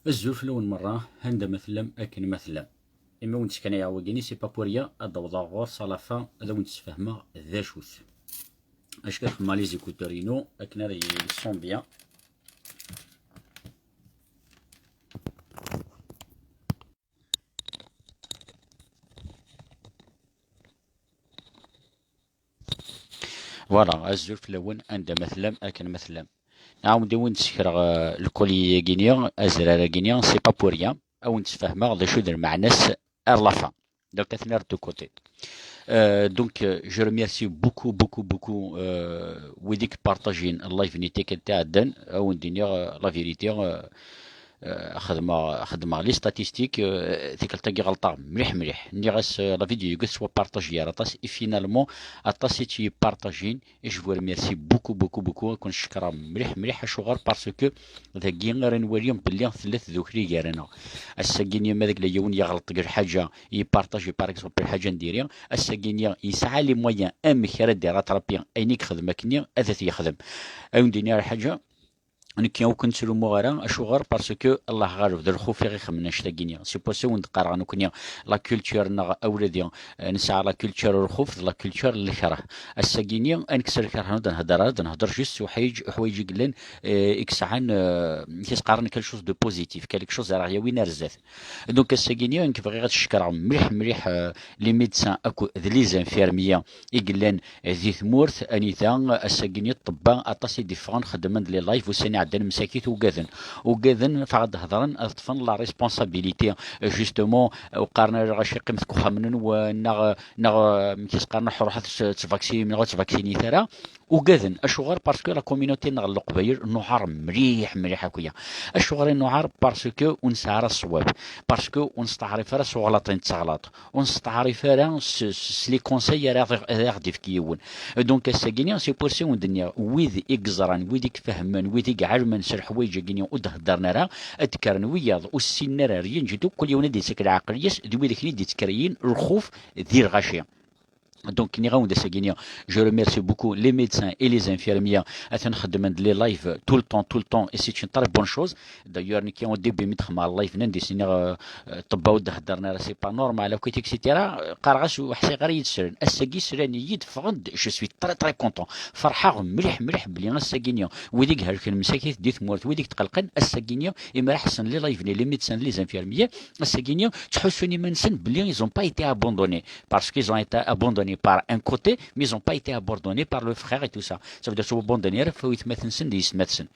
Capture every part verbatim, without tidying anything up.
Azul fell-awen merra, anda ma tellam, akken ma tellam. Imi wen-d-sseknayeɣ wagini, c'est pas pour rien, ad d-awḍeɣ ɣur-s à la fin, ad awen-d-sfehmeɣ d acu-t. Acku ad xedmeɣ les écouteurs-inu akken ara yi-, son bien. Voilà, azul fell-awen, anda ma tellam, akken ma tellam. Nɛawed i wen-d-sekreɣ, euh, lkuli-agi-ni, azrar-agi-ni, c'est pas pour rien. Ad wen-d-sfehmeɣ d acu d lmeɛna-s ar la fin. Donc, ad t-nerr de côté. Euh, donc, euh, je remercie beaucoup, beaucoup, beaucoup, euh, wid i yepartajin live-nni tikkelt iɛeddan, ad wen-d-iniɣ, euh, la vérité, euh, euh, xedmeɣ, xedmeɣ les statistiques, euh, tikkelt-agi ɣelṭeɣ mliḥ, mliḥ. Nniɣ-as, euh, la vidéo-agi tettwapartaji ar aṭas, et finalement, aṭas i tt-yepartajin, et je vous remercie beaucoup, beaucoup, beaucoup, ad ken-cekkreɣ mliḥ, mliḥ, acuɣer, parce que dagi ara nwali belli tella tdukli gar-aneɣ. Ass-agi-nni ma deg la yiwen yeɣleṭ deg lḥaǧa, yepartaji, par exemple, lḥaǧa n diri, ass-agi-nni yesɛa les moyens amek ara d-irattrapi ayen i yexdem akkenni, ad t-yexdem. Ad wen-d-iniɣ lḥaǧa, nekki ur ken-ttlumuɣ ara, acuɣer? Parce que Allah ɣaleb, d lxuf i ɣ-ixemmen annect-agi-nni. C'est pour ça i wen-d-qqareɣ nekkni, la culture-nneɣ awladi, eh, nesɛa la culture n lxuf d la culture n lekreh. Ass-agi-nni, ad nekkes lkerh, ur d-nhedder ara, ad nhedder juste s uḥwayeǧ, uḥwayeǧ i yellan, eh, i yesɛan, eh, i s-qqaren quelque chose de positif, quelque chose ara ɣ-yawin ar zdat. Donc, ass-agi-nni, nekk bɣiɣ ad cekkreɣ mliḥ, mliḥ, euh, les médecins akked d les infirmiers i yellan di tmurt, anida ass-agi-nni ṭṭebba aṭas i d-iffɣen, xeddmen-d les lives, ussan iɛeddan msakit ugaden. Ugaden, ffɣen ad d-hedren, ad ṭṭfen la responsabilité, euh, justement, euh, ur qqaren ara lɣaci qqimet deg uxxam-nwen, neɣ, neɣ, euh, amek i s-qqaren, ruḥ, ruḥ ad tt-, ttvaksini, neɣ ur ttvaksini ara. Ugaden. Acuɣer? Parce que la communauté-nneɣ n Leqbayel nuɛer mliḥ, mliḥ akk-ya. Acuɣer i nuɛer? Parce que ur nesɛi ara ṣṣwab. Parce que ur nesteɛrif ara s uɣlaṭ i netteɣlaṭ. Ur nesteɛrif ara s, s, s les conseils ara aɣ-, ara aɣ-d-ifk yiwen. Donc, ass-agi-ni, c'est pour ça i wen-d-nniɣ, wid i yeẓran, wid i ifehmen, wid i iɛelmen s leḥwayeǧ-agi-ni ur d-heddren ara, ad d-kkren wiyaḍ ur ssinen ara rien du tout, kul yiwen ad d-yettak leɛqel-is, d wid akken i d-yettkeryin lxuf di lɣaci. Donc, nniɣ-awen-d ass-agi-ni, je remercie beaucoup les médecins et les infirmiers, atan xeddmen-d les lives tout le temps, tout le temps, et c'est une très bonne chose. D'ailleurs, nekki au début mi d-xedmeɣ live, nnan-d i s-nniɣ, euh, euh, ṭṭebba ur d-heddren ara, c'est pas normal, akk, et cetera. Qqareɣ-as ur ḥṣiɣ ara yid-sren. Ass-agi sran-iyi-d, ffɣen-d, je suis très, très content. Ferḥeɣ mliḥ, mliḥ belli ass-agi-ni wid i ihelken msakit di tmurt, wid i itqelqen, ass-agi-ni, imi ara ḥessen les lives-nni, les médecins, les infirmiers, ass-agi-ni ttḥussun iman-nsen belli ils ont pas été abandonnés. Parce qu'ils ont été abandonnés par un côté, mais ils ont pas été abandonnés par le frère et tout ça. Ça veut dire, sont abandonnés, fawit mat-nsen d yessetma-tsen.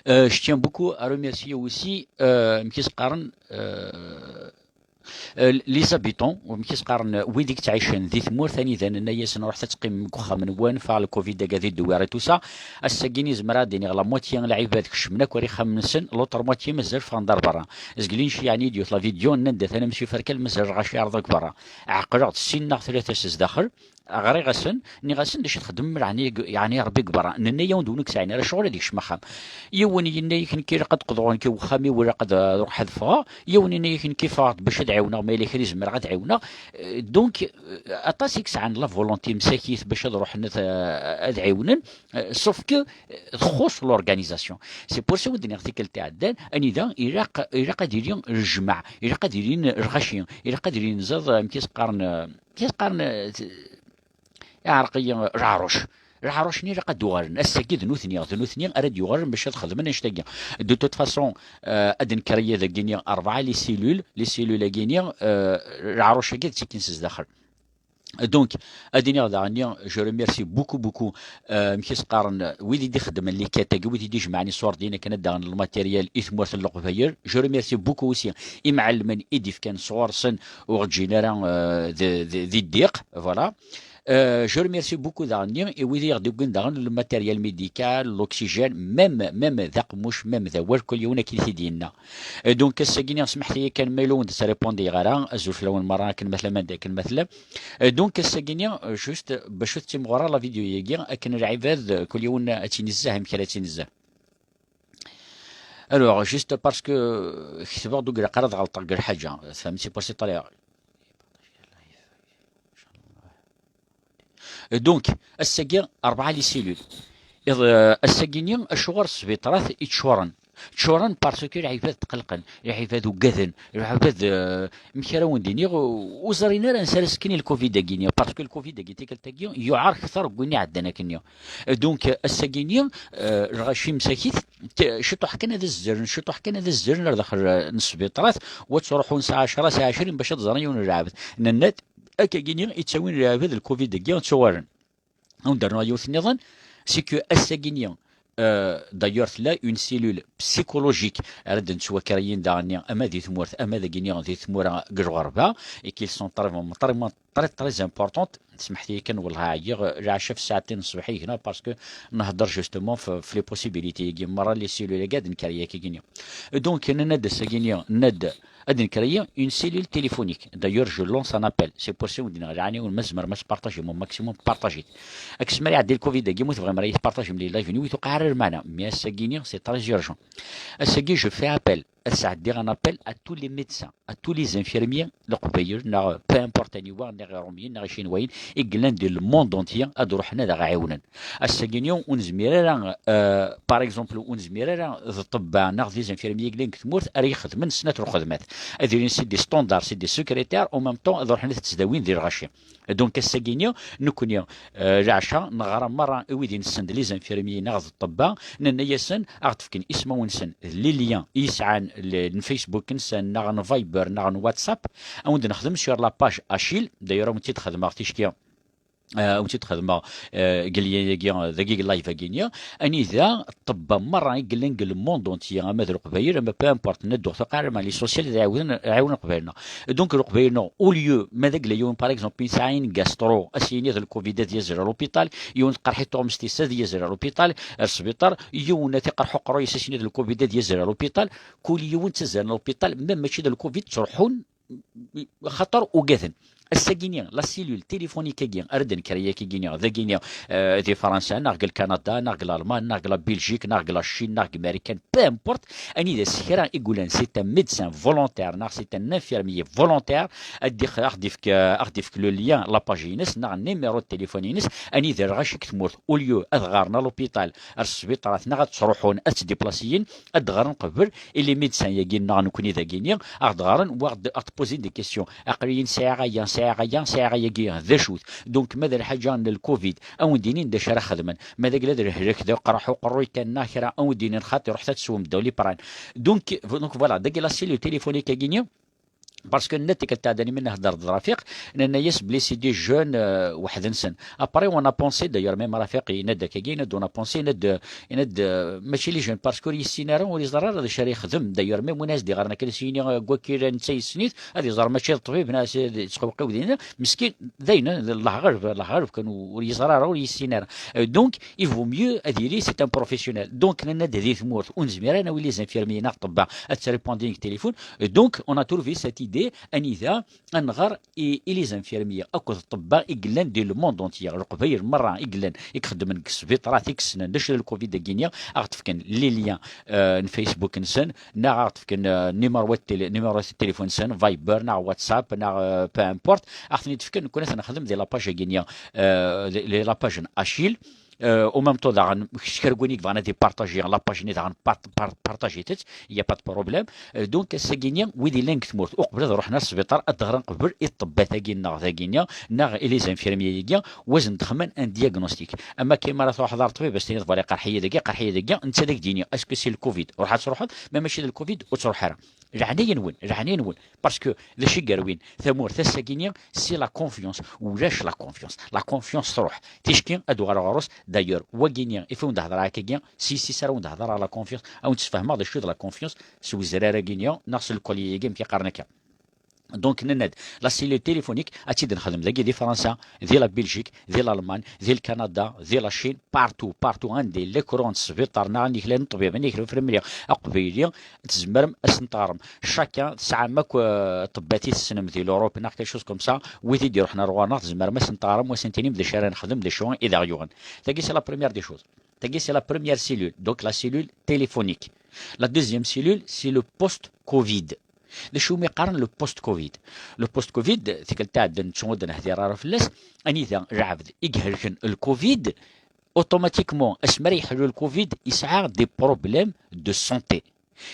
Euh, je tiens beaucoup à remercier aussi, euh, amek i s-qqaren, euh, euh, les habitants, amek i s-qqaren, wid i yettɛicen di tmurt, anida nenna-yasen ruḥet ad teqqimem deg uxxam-nwen, ffeɣ le covid-agi ad idewwir et tout ça. Ass-agi-ni zemreɣ ad d-iniɣ la moitié n lɛibad kecmen akk ar ixxamen-nsen, l'autre moitié mazal ffɣen-d ar berra. Zgelin ci yeɛni idyut la vidéo, nnan-d atan amsufar kan mazal lɣaci iɛreḍ deg berra. Ɛeqleɣ-d sin neɣ tlata s zdaxel, ɣriɣ-asen, nniɣ-asen d acu i txeddmem, yeɛni, yeɛni Rebbi deg berra. Nenna-yawen-d win ur yesɛin ara ccɣel ad yekcem axxam. Yiwen yenna-yak nekk ilaq ad d-qeḍɛeɣ nekk i uxxam-iw, ilaq ad, ad ruḥeɣ ad ffɣeɣ. Yiwen yenna-yak nekk ffɣeɣ-d bac ad ɛiwneɣ, ma yella kra i zemreɣ ad ɛiwneɣ. Euh, donc, euh, aṭas i yesɛan la volonté msakit bac ad ruḥen ad, ad ɛiwnen. Euh, sauf que, euh, txuṣṣ l'organisation. C'est pour ça i wen-d-nniɣ tikkelt iɛeddan, anida ilaq, ilaq ad yili lejmaɛ, ilaq ad ilin lɣaci, ilaq ad ilin ziḍ, amek i s-qqaren, euh, amek i s-qqaren, euh, t-, iɛreq-iyi, euh, leɛruc. Leɛruc-nni ilaq ad d-uɣalen. Ass-agi d nutni, d nutni ara d-yuɣalen bac ad xedmen annect-agi. De toute façon, euh, ad d-nekker aya dagini rebɛa les cellules, les cellules-agi-ni, euh, leɛruc-agi ad ttekkin s zdaxel. Donc, ad iniɣ daɣen-nni, je remercie beaucoup, beaucoup, euh, amek i s-qqaren, wid i d-ixeddmen les quêtes-agi, wid i d-ijemɛen iṣurdiyen akken ad d-aɣen lmatériel i tmurt n Leqbayel. Je remercie beaucoup aussi imɛellmen i d-ifkan sɣur-sen ur ɣ-ǧǧin ara, euh, di, di, di ddiq, voilà. Euh, je remercie beaucoup daɣen-nni i wid i ɣ-d-iwwin daɣen le matériel médical, l'oxygène, même, même d aqemmuc, même d awal, kul yiwen akken i t-id-yenna. Euh, donc, ass-agi-ni, smeḥt-iyi kan ma yella ur wen-d-ttrépondiɣ ara, azul fell-awen merra akken ma tellam, anda akken ma tellam. Euh, donc, ass-agi-ni, euh, juste, bac ur tettimɣur ara la vidéo-agi, akken lɛibad, euh, kul yiwen ad tt-inezzeh amek ara tt-inezzeh. Alors, juste parce que, euh, ketbeɣ-d ur ilaq ara ad ɣelṭeɣ deg lḥaǧa, tfehmem, c'est pour cette raison. Donc, ass-agi, rebɛa les cellules. Iḍ-, euh, ass-agi-ni, acuɣer sbiṭarat i ččuren? Ččuren parce que lɛibad tqelqen, lɛibad ugaden, lɛibad, euh, amek ara wen-d-iniɣ, ur ẓrin ara ansi ara skin i lcovid-agi-nni, parce que lcovid-agi tikkelt-agi yuɛer kter n win iɛeddan akkenni. Donc, ass-agi-nni, euh, lɣaci msakit, t-, ciṭuḥ kan ad azzren, ciṭuḥ kan ad azzren ar daxel, euh, n sbiṭrat, wa ttruḥun sɛa ɛecra, sɛa ɛecrin bac ad ẓren yiwen n lɛebd. Nenna-d, akkagi-nni ittawin lɛibad lcovid-agi, ttuɣalen. Ad wen-d-rnuɣ yiwet nniḍen, c'est que ass-agi-nni, euh, d'ailleurs tella une cellule psychologique ara d-nettwakeryin daɣenni ama di tmurt ama dagini di tmura deg lɣerba, et qu'ils sont très, très, très, très importantes. Smeḥt-iyi kan, wellah ɛyiɣ, lɛaca f ssaɛtin n ṣṣbeḥ i gneɣ, parce que nhedder justement f, f les possibilités-agi merra, les cellules-agi ad nkeryi akkagi-nni. Donc, nenna-d ass-agi-nni, nenna-d ad nkeryi une cellule téléphonique. D'ailleurs, je lance un appel. C'est pour ça wen-d-nniɣ, lɛani-wen, ma tzemrem ad tpartajim au maximum, partajit. Aksmi ara iɛeddi lcovid-agi, ma tebɣim ara yi-tpartajim les live-nni, ur yi-tuqiɛ ara lmeɛna. Mais ass-agi-nni, c'est très urgent. Ass-agi, je fais appel. Ad sɛeddiɣ un appel à tous les médecins, à tous les infirmiers, leqbayel, neɣ peu importe aniwa, neɣ iṛumyen, neɣ icinwayen, i yellan di le monde entier, ad ruḥen ad aɣ-ɛiwnen. Ass-agi-nni ur nezmir ara, euh, par exemple, ur nezmir ara d ṭṭebba neɣ d les infirmiers i yellan deg tmurt ara ixedmen snat lxedmat. Ad ilin c'est des standards, c'est des secrétaires, en même temps ad ruḥen ad ttdawin di lɣaci. Donc ass-agi-nni, nekkni, euh, leɛca, neɣra merra i wid i nessen d les infirmiers neɣ d ṭṭebba, nenna-yasen ad aɣ-d-fken ismawen-nsen d les liens i yesɛan le, n Facebook-nsen neɣ n Viber neɣ n WhatsApp, ad wen-d-nexdem sur la page Achille, d'ailleurs ad wen-tt-id-xedmeɣ ticki, euh, ad wen-tt-id-xedmeɣ, euh, deg lien-agi, dagi deg live-agi-nni, anida ṭṭebba merra i yellan deg le monde entier, ama d Leqbayel, ama peu importe, nenna-d ur tuqiɛ ara lmeɛna, les sociales ad ɛiwden, ɛiwnen Leqbayel-nneɣ. Donc Leqbayel-nneɣ, au lieu, ma d agla yiwen, par exemple, yesɛa une gastro, ad s-yini d lcovid ad yazzel à l'hôpital, yiwen teqreḥ-it tuɣmest-is ad yazzel à l'hôpital, ar sbiṭar, yiwen ad t-iqerḥ uqerruy-is ad s-yini d lcovid ad yazzel à l'hôpital, kul yiwen ttazzalen à l'hôpital, même mačči d lcovid, ttruḥun, xaṭer ugaden. Ass-agi-nni, la cellule téléphonique-agi, ara d-nekker yakagi-nni, dagi-nni, euh, di Fransa, neɣ deg Lkanada, neɣ deg Lalman, neɣ deg la Belgique, neɣ deg la Chine, neɣ deg Marikan, peu importe, anida s kra i yulan, c'est un médecin volontaire, neɣ c'est un infirmier volontaire, ad d-ix-, ad ɣ-d-ifk, euh, ad ɣ-d-ifk le lien, la page-ines, neɣ numéro de téléphone-ines, anida lɣaci deg tmurt, au lieu ad ɣaren à l'hôpital, ar sbiṭarat, neɣ ad ttruḥun, ad ttdiplasiyin, ad d-ɣren qbel, et les médecins-yagi, neɣ nekkni dagi-nni, ad ɣ-d-ɣren, wa ɣ-d-, ad ɣ-d-posin des questions. Aql-iyi sɛiɣ aya, sɛiɣ aya, sɛiɣ ayagi, d acu-t? Donc, ma d lḥaǧa n lcovid, ad wen-d-inin d acu ara xedmen. Ma d agla d lehlak, d aqerḥ uqerruy kan, neɣ kra, ad wen-d-inin xaṭi, ruḥet ad teswem ddaw lipran. Donc, donc voilà, dagi la cellule téléphonique-agi-nni, parce que nenna-d tikkelt tɛeddan imi nhedder d Rafiq, nenna-yas belli c'est des jeunes, euh, weḥd-nsen. Après, on a pensé, d'ailleurs, même Rafiq yenna-d akkagi, yenna-d, on a pensé, yenna-d, yenna-d, euh, mačči les jeunes, parce que ur yessin ara, ur yeẓri ara d acu ara yexdem. D'ailleurs, même win as-d-iɣren akken s-yini, euh, deg wakil netta yessen-it, ad iẓer mačči d ṭṭbib, neɣ s-, d ttqewqiw dinna, meskin, d ayen, d Allah ɣaleb, Allah ɣaleb kan, ur yeẓri ara, ur yessin ara. Euh, donc, il vaut mieux ad yili c'est un professionnel. Donc, nenna-d di tmurt, ur nezmir ara nawi les infirmiers neɣ ṭṭebba ad tt-répondin deg téléphone. Euh, donc, on a trouvé cette idée, anida ad nɣer i, i les infirmiers akked ṭṭebba i yellan di le monde entier, Leqbayel merra i yellan, i ixeddmen deg sbiṭarat, i yessnen d acu d lcovid-agi-nni, ad ɣ-d-fken les liens, euh, n Facebook-nsen, neɣ ad ɣ-d-fken, euh, numéro de télé-, numéro de téléphone-nsen, Viber, neɣ WhatsApp, neɣ, euh, peu importe, ad ɣ-ten-id-fken, nekkni ad t-nexdem di la page-agi-nni, euh, di, di la page n Achille. Euh, au même temps, daɣen, kra n win i yebɣan ad ipartaji la page-nni, daɣen part-, part-, partajit-tt, il y a pas de problème. Euh, donc, ass-agi-nni, wid yellan deg tmurt, uqbel ad ruḥen ar sbiṭar, ad d-ɣren qbel i ṭṭebbat-agi-nneɣ dagi-nni, neɣ i les infirmiers-agi, wazen-d xemmen un diagnostic. Ama kan mi ara truḥeḍ ar ṭṭbib, as-tiniḍ, voilà, iqerḥ-iyi dagi, iqerḥ-iyi dagi, netta ad ak-d-yini, est-ce que c'est le covid? Ruḥ ad truḥeḍ, ma mačči d lcovid, ur ttruḥ ara. Leɛnaya-nwen, leɛnaya-nwen. Parce que d acu i yerwin tamurt ass-agi-nni, c'est la confiance. Ulac la confiance. La confiance truḥ. Ticki ad uɣaleɣ ɣur-s. D'ailleurs, wagi-nni, ifi wen-d-hedreɣ akkagi, si, si, s ara wen-d-hedreɣ la confiance, ad wen-d-sfehmeɣ d acu d la confiance, s wezrar-agi-nni, neɣ s lkolya-agi, amek i qqaren akka. Donc, nenna-d, la cellule téléphonique, ad tt-id-nexdem dagi di Fransa, di la Belgique, di l'Allemagne, di le Canada, di la Chine, partout, partout, anda yella kra n sbiṭar, neɣ anda yella ṭṭbib, anda yella ufremli aqbayli, tzemrem ad sen-teɣrem. Chacun, tesɛam akk, euh, ṭṭebbat i tessnem di l'Europe, neɣ quelque chose comme ça, wid i d-iruḥen ar ɣur-neɣ, tzemrem ad sen-teɣrem, u ad sen-tinim d acu ara nexdem, d acu i d aɣ-yuɣen. Tagi, c'est la première des choses. Tagi, c'est la première cellule, donc la cellule téléphonique. La deuxième cellule, c'est le post-covid. D acu umi qqaren le post-covid? Le post-covid, tikkelt iɛeddan, nettu ur d-nehdir ara fell-as, anida lɛebd i ihelken lcovid, automatiquement, asmi ara yeḥlu le covid, yesɛa des problèmes de santé.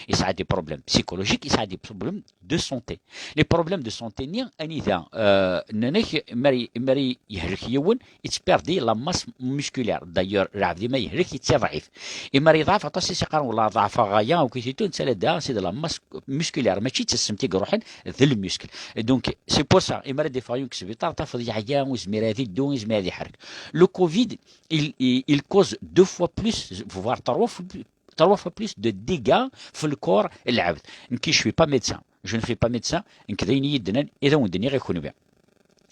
Yesɛa des problèmes psychologiques, yesɛa des problèmes de santé. Les problèmes de santé-nni, anida, euh, nnan-ak, mi ara, mi ara yehlek yiwen, yettperdi la masse musculaire. D'ailleurs, lɛebd ma yehlek, yettiḍɛif. Imi ara yeḍɛef, aṭas i s-yeqqaren, "Wellah, ḍeɛfeɣ ɣaya, akk ititu, netta la da, c'est de la masse musculaire." Mačči d tassemt i iruḥen, d lmuskl. Donc, c'est pour ça, imi ara d-iffeɣ yiwen deg sbiṭar, tafeḍ yeɛya, ur yezmir ad iddu, ur yezmir ad iḥerrek. Le covid, il, il, il cause deux fois plus, voire trois fois, trois fois plus de dégâts في le corps n lɛebd. Nekki, je suis pas médecin. Je ne suis pas médecin. Nekk d ayen i yi-d-nnan, i d awen-d-nniɣ i kunwi.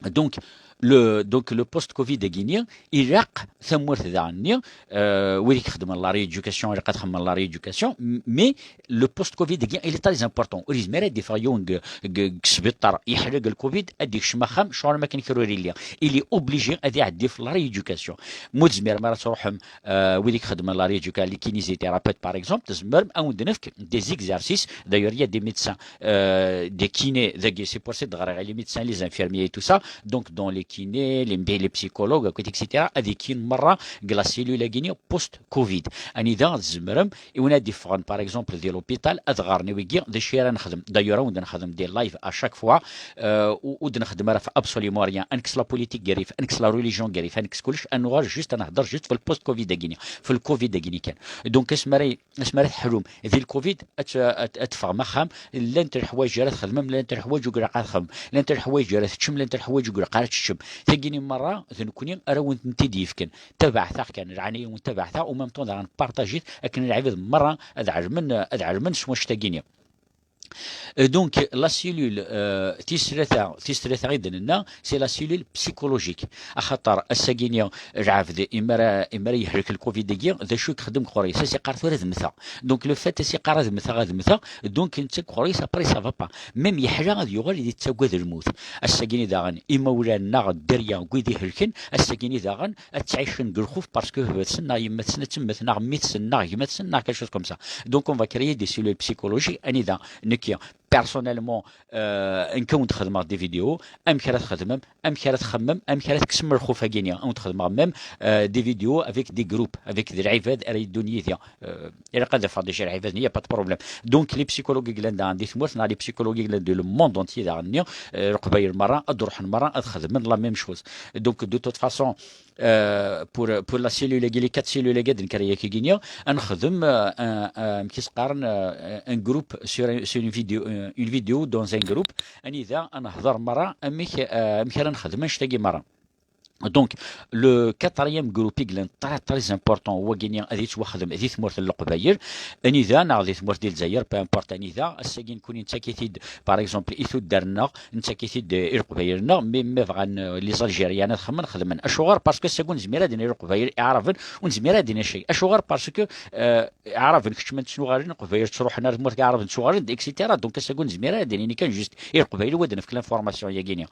Donc, le, donc, le post-covid-agi-nni, ilaq tamurt daɣen-nni, euh, wid i ixeddmen la rééducation, ilaq ad xedmen la rééducation, m-, mais le post-covid-agi, il est très important. Ur yezmir ad d-iffeɣ yiwen deg, deg, deg sbiṭar, yeḥla deg le covid, ad d-ikcem axxam, ccɣel am akken kra ur yelli. Il est obligé ad iɛeddi f la rééducation. Ma ur tezmirem ara ad truḥem, euh, wid i ixeddmen la rééducation, les kinésithérapeutes, par exemple, tzemrem ad awen-d-nefk des exercices. D'ailleurs, il y a des médecins, euh, des kinés, dagi, c'est pour ça d-ɣriɣ, les médecins, les infirmiers et tout ça. Donc, dans les kinés, les, les psychologues, et cetera, ad ikkin merra deg la cellule-agi-nni post-covid. Anida tzemrem, i win ad d-iffɣen, par exemple, di l'hôpital, ad ɣren i wigi, d acu ara nexdem. D'ailleurs, ad awen-d-nexdem des lives à chaque fois, euh, u-, ur d-nexdem ara f absolument rien. Ad nekkes la politique gar-i, ad nekkes la religion gar-i, ad nekkes kullec, ad nuɣal juste, ad nehder juste f le post-covid-agi-nni, f le covid-agi-nni kan. Donc, asmi ara, asmi ara teḥlum di le covid, ad t-, ad t-, ad teffɣem axxam, llant leḥwayeǧ ara txedmem, llant leḥwayeǧ ur ilaq ad txedmem, llant leḥwayeǧ ara teččem, llant leḥwayeǧ ur ilaq ara teččem. Tagi-nni merra, d nekkni ara awen-tent-id-yefken. Tabaɛt-aɣ kan, lɛana-yawen tabaɛt-aɣ, u même temps daɣen partager-it akken lɛibad merra ad ɛelmen, ad ɛelmen s wanect-agi-nni. Euh, donc, la cellule, euh, tis tlata, tis tlata i d-nenna, c'est la cellule psychologique. Axaṭer ass-agi-nni, lɛebd, imi ara, imi ara yehlek le covid-agi, d acu i yexdem ɣur-i? As-iqqar tura ad mmteɣ. Donc, le fait as-iqqar ad mmteɣ, ad mmteɣ, donc, netta ɣur-i, après, ça va pas. Même yeḥla ad yuɣal yettagad lmut. Ass-agi-nni daɣen, imawlan-nneɣ dderya n wid ihelken, ass-agi-nni daɣen, ad ttɛicen deg lxuf parce que baba-tsen neɣ yemma-tsen ad temmet, neɣ mmi-tsen, neɣ gma-tsen, neɣ quelque chose comme ça. Donc, on va créer des cellules psychologiques, anida, nekki, personnellement, euh, nekk ad wen-d-xedmeɣ des vidéos, amek ara txedmem, amek ara txemmem, amek ara tekksem lxuf-agi-nni, ad wen-d-xedmeɣ même, euh, des vidéos avec des groupes, avec des lɛibad ara yeddun yid-i. Euh, ilaq ad afeɣ déjà lɛibad-nni, y a pas de problème. Donc, les psychologues i yellan daɣen di tmurt, neɣ les psychologues i yellan di le monde entier daɣen-nni, euh, Leqbayel merra, ad d-ruḥen merra, ad xedmen la même chose. Donc, de toute façon, euh, pour, pour la cellule-agi, les quatre cellules-agi, ad d-nekker yak-agi-nni, ad nexdem, euh, un, un, amek i s-qqaren, euh, un groupe sur, sur une vidéo, euh, une vidéo dans un groupe, anida ad nehder merra amek, euh, amek ara nexdem annect-agi merra. Donc, le quatrième groupe i yellan très, très important, wagi-nni ad yettwaxdem di tmurt n Leqbayel, anida, neɣ di tmurt di Lezzayer, peu importe anida, ass-agi nekkni nettak-it-id, par exemple, i tuddar-nneɣ, nettak-it-id i Leqbayel-nneɣ, mais ma bɣan, euh, les Algériens ad xedmen, xedmen. Acuɣer? Parce que ass-agi ur nezmir ad d-nini Leqbayel, Iɛraben, ur nezmir ad d-nini cay. Acuɣer? Parce que, euh, Iɛraben keččmen ttnuɣalen, Leqbayel ttruḥen ar tmurt n Iɛraben, ttuɣalen-d, et cetera. Donc, ass-agi ur nezmir ara ad d-nini kan juste i Leqbayel, wa ad nefk l'information-yagi-nni.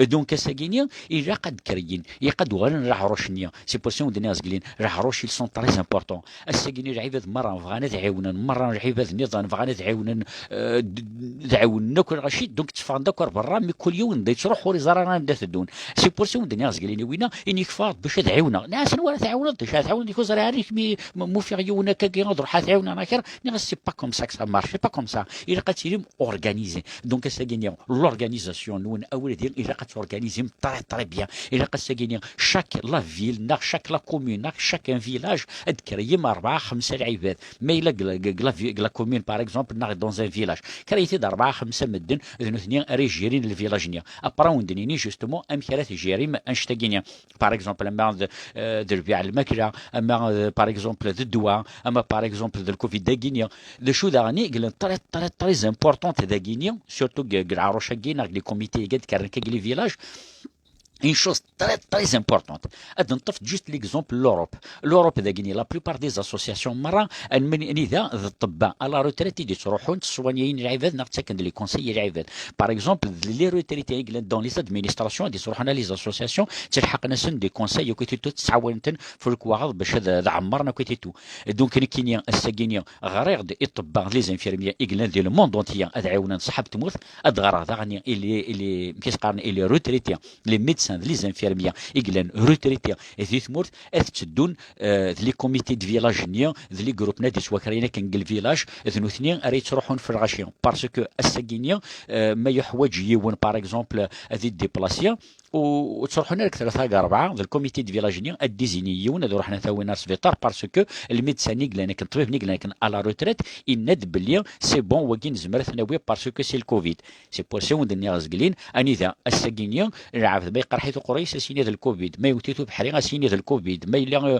Donc, ass-agi-nni, ilaq ad d-kreyin, ilaq ad d-uɣalen leɛruc-nni. C'est pour ça i wen-d-nniɣ zgelin, leɛruc, ils sont très importants. Ass-agi-nni, lɛibad merra bɣan ad ɛiwnen, merra lɛibad nniḍen bɣan ad ɛiwnen, euh, d-, d-, ad ɛiwnen akk lɣaci, donc tteffɣen-d akk ar berra, mi kul yiwen da yettruḥ ur iẓri ara anda teddun. C'est pour ça i wen-d-nniɣ zgelin i winna, ini kfeɣ bac ad ɛiwneɣ. Nniɣ-asen, "Wa ara tɛiwneḍ, d acu ara tɛiwneḍ, nek ur ẓriɣ ara, nek mi, m-, m-, ufiɣ yiwen akkagi ad ruḥeɣ ad t-ɛiwneɣ neɣ kra." Nniɣ-as, "C'est pas comme ça que ça marche, c'est pas comme ça." Ilaq ad tilim organisé. Donc, ass-agi-nni, l'organisation-nwen, awal-agi, ilaq ad t-organisem très, très bien. Ilaq ass-agi-nni, chaque la ville, neɣ chaque la commune, neɣ chaque un village, ad d-kreyem rebɛa, xemsa lɛibad. Ma yella deg la, deg la vi-, deg la commune, par exemple, neɣ dans un village, kreyet-id rebɛa, xemsa medden, d nutni ara yejjirin le village-nni. Après, ad wen-d-nini, justement, amek ara tejjirim annect-agi-nni. Par exemple, ama d, euh, d lbiɛ n lmakla, ama, euh, par exemple, d ddwa, ama, par exemple, d le covid-agi-nni. D acu daɣen i yellan très, très, très importante dagi-nni, surtout deg, deg lɛaruc-agi, neɣ deg les comités-agi, ad d-kren akka deg les villages. Une chose très, très importante. Ad neṭṭef juste l'exemple de l'Europe. L'Europe dagi-nni, la plupart des associations merra, anida d ṭṭebba à la retraite i d-yettruḥun, ttṣwanyayen lɛibad, neɣ ttaken-d les conseils i lɛibad. Par exemple, les retraités i yellan dans les administrations, ad d-yettruḥun à les associations, ttelḥaqen-asen des conseils, akk ititu, ttɛawanen-ten f lekwaɣeḍ bac ad, ad ɛemmren, akk ititu. Donc, nekkini, ass-agi-nni, ɣriɣ-d i ṭṭebba, les infirmiers i yellan di le monde entier, ad ɛiwnen ṣṣeḥ n tmurt, ad ɣreɣ daɣen i les, i les, amek i s-qqaren, i les retraités, les médecins, d les infirmiers i yellan retraités di tmurt, ad tteddun, euh, d les comités de village-nni, d les groupes-nni ad yettwakren akken deg lvillage, d nutni ara yettruḥun f lɣaci. Parce que ass-agi-nni, euh, ma yuḥwaǧ yiwen, par exemple, ad yeddiplasi, ur ttruḥun ara deg tlata deg rebɛa, d lkomiti de village-nni ad d-izini yiwen, ad ruḥen ad t-awin ar sbiṭar, parce que lmidsan i yellan akken, ṭṭbib-nni i yellan akken à la retraite, yenna-d belli c'est bon, wagi nezmer ad t-nawi parce que c'est le covid. C'est pour ça i wen-d-nniɣ zgelin, anida ass-agi-nni, lɛebd ma yeqreḥ-it uqerru-is, ad s-yini d le covid, ma yewwet-it ubeḥri, ad s-yini d le covid, ma yella, euh,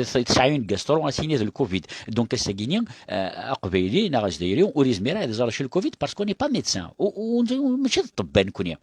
tesɛa une gastro, ad s-yini d le covid. Donc ass-agi-nni, euh, aqbayli neɣ azdayri ur yezmir ara ad iẓer acu le covid parce qu'on n'est pas médecin. U, u, u, mačči d ṭṭebba nekni.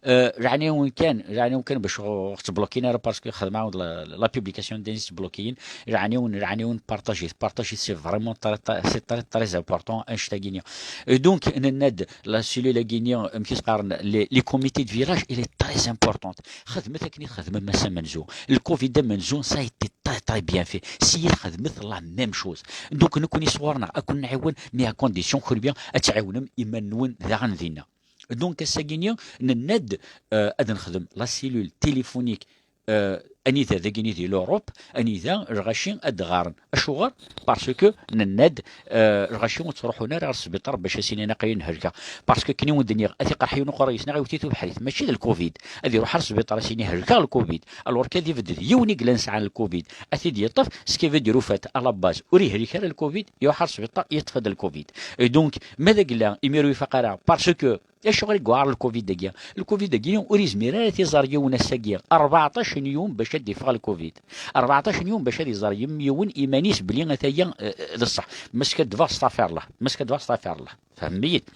Euh, rɛan-awen kan, rɛan-awen kan bac ur ɣ-ttblokin ara parce que xedmeɣ-awen-d la, la publication d ayen ttblokiyen. Rɛan-awen, rɛan-awen, partagit, partagit, c'est vraiment très, très, c'est très, très important, annect-agi-nni. Et donc, nenna-d, la cellule-agi-nni, amek i s-qqaren, les, les comités de village, il est très important. Xedmet akken i txedmem ass amenzu. Le covid amenzu, ça a été très, très bien fait. Siyit xedmet la même chose. Donc, nekkni sɣur-neɣ, ad ken-nɛiwen, mais à condition, kenwi ad tɛiwnem iman-nwen daɣen dinna. Donc, ass-agi-nni, nenna-d, euh, ad nexdem la cellule téléphonique, euh, anida dagini di l'Europe, anida lɣaci ad d-ɣaren. Acuɣer? Parce que nenna-d, euh, lɣaci ur ttruḥun ara ɣer sbiṭar bac ad s-inin aql-i helkeɣ. Parce que akken i wen-d-nniɣ, ad t-iqerḥ yiwen uqerru-is neɣ iwet-it ubeḥri, mačči d le covid. Ad iruḥ ɣer sbiṭar ad s-yini helkeɣ le covid. Alors qu'ad ibedd d yiwen i yellan sɛan le covid, ad t-id-yeṭṭef, ce qui veut dire au fait, à la base, ur yehlik ara le covid, iruḥ ɣer sbiṭar, yeṭṭef-d le covid. Et donc, ma d agella, imir ur ifaq ara, parce que acuɣer i yewɛer le covid-agi? Le covid-agi ur yezmir ara ad t-iẓer yiwen ass-agi, rbeɛṭac n yum bac ad d-iffeɣ le covid. Rbeɛṭac n yum bac ad iẓer yim-, yiwen iman-is belli ataya, euh, d ṣṣeḥ. Ma skaddbeɣ, astaɣfirullah. Ma skaddbeɣ, astaɣfirullah. Tfehmem-iyi-d?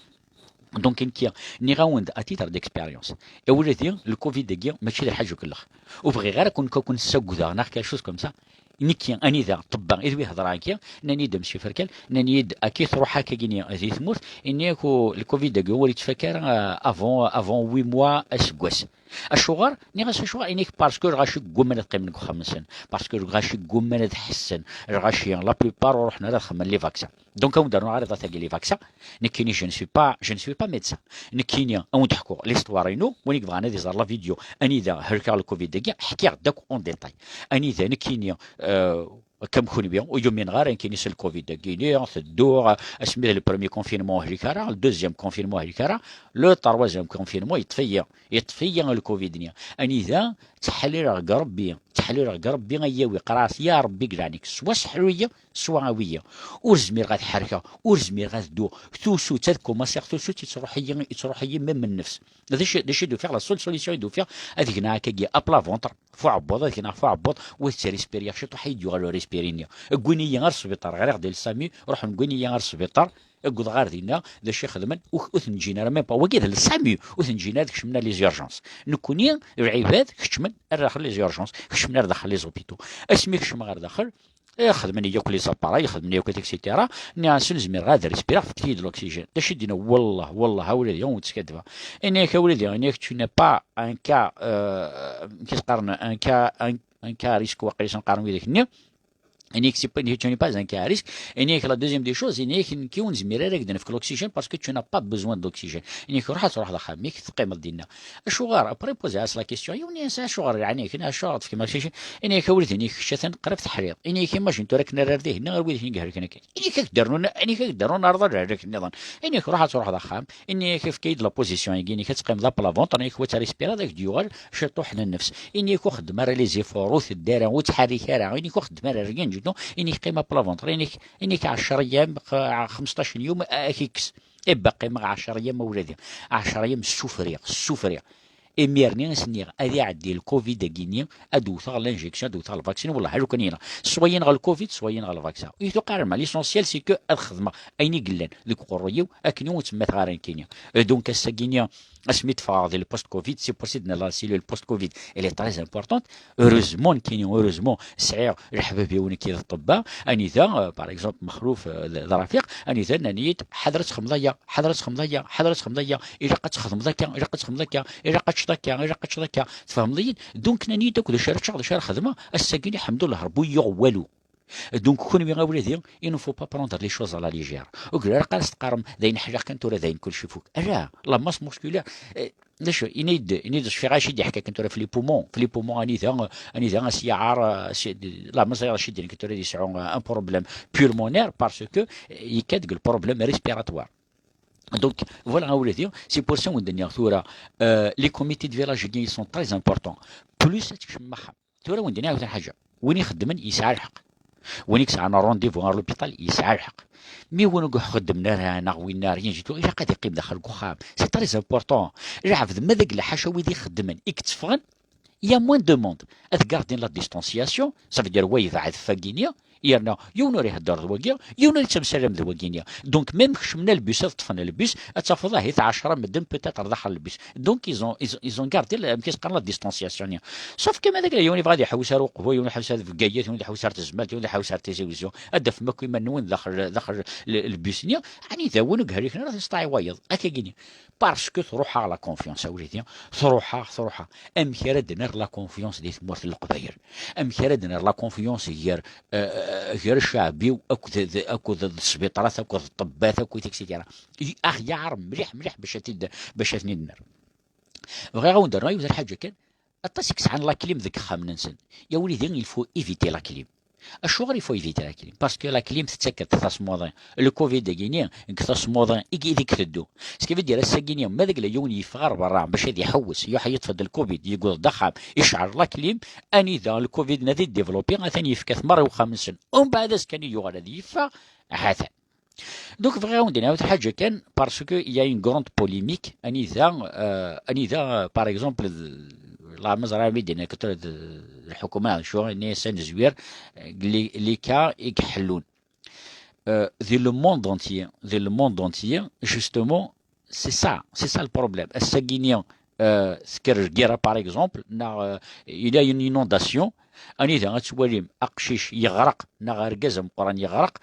Donc, nekki, nniɣ-awen-d à titre d'expérience. Awladi, le covid-agi, mačči d lḥaǧa ukellex. Ur bɣiɣ ara kun, kun ssagdeɣ, neɣ quelque chose comme ça. Nekki, anida, ṭṭebba, i d wi hedreɣ akka, nnan-iyi-d, monsieur Ferkal, nnan-iyi-d, akka i truḥ akkagini di tmurt, ini-ak, u-, le covid-agi ur yettfakka ara, euh, avant, avant huit mois, aseggas. Acuɣer? Nniɣ-as acuɣer, ini-ak, parce que lɣaci ggumman ad qqimen deg uxxam-nsen, parce que lɣaci ggumman ad ḥessen, lɣaci, la plupart ur ruḥen ara ad xedmen les vaccins. Donc, ad wen-d-rnuɣ ara iḍ-agi les vaccins. Nekkini, je ne suis pas, je ne suis pas médecin. Nekkini, ad wen-d-ḥkuɣ l'histoire-inu. Win i yebɣan ad iẓer la vidéo, anida helkeɣ le covid-agi, ḥkiɣ-d akk en détail. Anida nekkini, euh, comme kunwi, ur yumineɣ ara nekkini s le covid-agi-ni, tedduɣ, asmi d le premier confinement ur hlik ara, le deuxième confinement ur hlik ara, le troisième confinement yeṭṭef-iyi, yeṭṭef-iyi le covid-ni. Anida, ttḥellileɣ deg Rebbi, ttḥellileɣ deg Rebbi ad yawi, qqareɣ-as, ya Rebbi, deg leɛnaya-k, swa seḥlu-yi, swa awi-yi. Ur zmireɣ ad ḥerkeɣ, ur zmireɣ ad dduɣ. Tusut, ad kumaṣiɣ tusut, yettruḥ-iyi, yettruḥ-iyi même nnefs. D acu, d acu i d-ufiɣ, la seule solution i d-ufiɣ, ad gneɣ akkagi, à plat ventre, f uɛebbuḍ, ad gneɣ f uɛebbuḍ, u ad ttarispiriɣ ciṭuḥ, ad yi-d-yuɣal urispiri-nni. Wwin-iyi ɣer sbiṭar, ɣriɣ-d le SAMU, ruḥen wwin-iyi ɣer sbiṭar, ggwḍeɣ ɣer dinna, d acu i xedmen? Ur, ur ten-ǧǧin ara, même pas, wagi d le SAMU, ur ten-ǧǧin ara ad kecmen ar les urgences. Nekkni, lɛibad, kecmen ar daxel les urgences, kecmen ar daxel les hôpitaux. Asmi kecmeɣ ɣer daxel, Eh, xedmen-iyi akk les appareils, xedmen-iyi akk, et cetera. Nniɣ-asen, ur zmireɣ ad respireɣ, fket-iyi-d l'oxygène. D acu i d-yenna? Wallah, wallah, a wladi, ur wen-ttkadibeɣ. Ini-ak, a wladi, ini-ak, tu n'as pas un cas, euh, qu'est-ce qqaren, un cas, un, un cas à risque, waqila sen qqaren widak-nni. Ini-ak, c'est pas, tu n'es pas un cas à risque. Ini-ak, la deuxième des choses, ini-ak, nekki ur nezmir ara ad k-d-nefk l'oxygène parce que tu n'as pas besoin de l'oxygène. Ini-ak, ruḥ ad truḥeḍ axxam-ik, teqqimeḍ dinna. Acuɣer? Après, poser-as la question. Yiwen yensa, acuɣer, yeɛni, kna, acuɣer tefkem aksacin? Ini-ak, a wlidi, ini-ak, kečč atan qrib teḥriḍ. Ini-ak, imagine tura akken ara ar dihin, ar wid i k-ihelken akken. Ini-ak, ad k-d-rnun, ini-ak, ad k-d-rnun arḍa lehlak nniḍen. Ini-ak, ruḥ ad truḥeḍ axxam. Ini-ak, efk-iyi-d la position-agi, ini-ak, ad teqqimeḍ à plat ventre, ini-ak, wa ad tarispiriḍ, ad k-d-yuɣal ciṭuḥ n nnefs. Ini-ak, ur xeddem ara les efforts, ur teddi ara, ur ttḥerrik ara. Ini-ak, ur xeddem ara rien du tout. Ini-ak, qqim à plat ventre. Ini-ak, ini-ak, ɛecra yyam, q-, xmesṭac n yum, ad k-ikkes. Ebba, qqimeɣ ɛecra yyam a wladi. Ɛecra yyam ssufriɣ, ssufriɣ. Imir-nni i s-nniɣ, ad iɛeddi le covid-agi-nni, ad wteɣ l'injection, ad wteɣ le vaccin, wellah, a lukan yenɣ. Swa yenɣ le covid, swa yenɣ le vaccin. Ur yi-tuqa ara lmal. L'essentiel, c'est que ad xedmeɣ ayen i yellan deg uqerruy-iw, akken ur ttmettateɣ ara nekkini. Euh, donc, ass-agi-nni, asmi d-ffɣeɣ di le post-covid, c'est pour ça i d-nella la cellule post-covid, elle est très importante. Heureusement, nekkini, heureusement, sɛiɣ leḥbab-iw nekki d ṭṭebba, anida, euh, par exemple, Mexluf, euh, d, d Rafiq, anida nnan-iyi-d, ḥader ad txedmeḍ aya, ḥader ad txedmeḍ aya, ḥader ad txedmeḍ aya, ilaq ad txedmeḍ akka, ilaq ad txedmeḍ akka, ilaq ad teččeḍ akka, ilaq ad teččeḍ akka, tfehmeḍ-iyi-d? Donc, nnan-iyi-d akk d acu ara ččeɣ, d acu ara xedmeɣ, ass-agi, lḥemdullah, Rebbi ur yi-yuɣ walu. Donc, kunwi a wladi, il ne faut pas prendre les choses à la légère. Ur ilaq ara s-teqqarem d ayen ḥliɣ kan tura d ayen kullec ifuk. Ala, la masse musculaire, eh, d acu, ini-d, ini-d cfiɣ acu i d-yeḥka kan tura f les poumons, f les poumons anida, anida as-yaɛar, eh, si-, la masse acu i d-yenna kan tura ad yesɛu, eh, un problème pulmonaire parce que, eh, yekka deg le problème respiratoire. Donc, voilà, a wladi, c'est pour ça wen-d-nniɣ tura, euh, les comités de village, ils sont très importants. Plus ad tekcem maxam. Tura wen-d-nniɣ yiwet n lḥaǧa. Win ixeddmen yesɛa lḥeqq. Win i yesɛan rendez-vous ɣer l'hôpital yesɛa lḥeqq. Mi win ur ixeddmen ara neɣ win ara rien du tout, ilaq ad yeqqim daxel deg uxxam. C'est très important. Lɛebd ma deg lḥaca wid ixeddmen i yetteffɣen, il y a moins de monde. Ad gardin la distanciation, ça veut dire wa yebɛed f wagini, yerna yiwen ur ihedder d wagi, yiwen ur yettemsalam d wagini. Donc, même kecmen lbus, ad ṭṭfen lbus, ad tafeḍ ahit ɛecra medden peut-être daxel lbus. Donc, ils ont, ils, ils ont gardé la, amek i s-qqaren, la distanciation-nni. Sauf que ma dagi yiwen yebɣa ad iḥewwes ar Uqbu, yiwen iḥewwes ar Bgayet, yiwen iḥewwes ar Tezmalt, yiwen iḥewwes ar Tizi Wezzu, ad d-tafem akk iman-nwen daxel, daxel l-, lbus-nni, ɛni d awen ur gehriken ara tistaɛi wayeḍ, akka gini. Parce que truḥ-aɣ la confiance, a wlidi, truḥ-aɣ, truḥ-aɣ. Amek ara d-nerr la confiance di tmurt n Leqbayel? Amek ara d-nerr la confiance gar, euh, gar ccaɛbi-w akked, d-, akked d-, sbiṭarat, akked ṭṭebbat, akked et cetera. I-, aɣ-yaɛer mliḥ, mliḥ bac ad t-id-, bac ad ten-id-nerr. Bɣiɣ a wen-d-rreɣ yiwet n lḥaǧa kan, aṭas i yesɛan la clim deg yexxamen-nsen. Ya wlidi, il faut éviter la clim. Acuɣer il faut éviter la clim? Parce que la clim tettak-d tasmuḍi. Le covid-agi-ni deg tasmuḍi i, i deg teddu. Ce qui veut dire, ass-agi-ni, ma deg la yiwen yeffeɣ ar berra bac ad iḥewwes, yuḥ yeṭṭef-d le covid, yegweḍ-d axxam, iceɛl la clim, anida le covid-nni ad idéveloppé, atan yefka-t merra i uxxam-nsen. Umbeɛd azekka-nni yuɣal ad yeffeɣ, ha-t-an. Donc, bɣiɣ a wen-d-iniɣ yiwet lḥaǧa kan, parce que il y a une grande polémique, anida, euh, anida, euh, par exemple, d-, la ma ẓriɣ mi d-yenna d lḥukuma, acu, yenna-yas ad nezwir, euh, les, les cas i iḥellun. Euh, di le monde entier, di le monde entier, justement, c'est ça, c'est ça le problème. Ass-agi-ni, euh, tekker lgirra, par exemple, neɣ, euh, il y a une inondation, anida ad twalim aqcic yeɣreq, neɣ argaz ameqqran yeɣreq,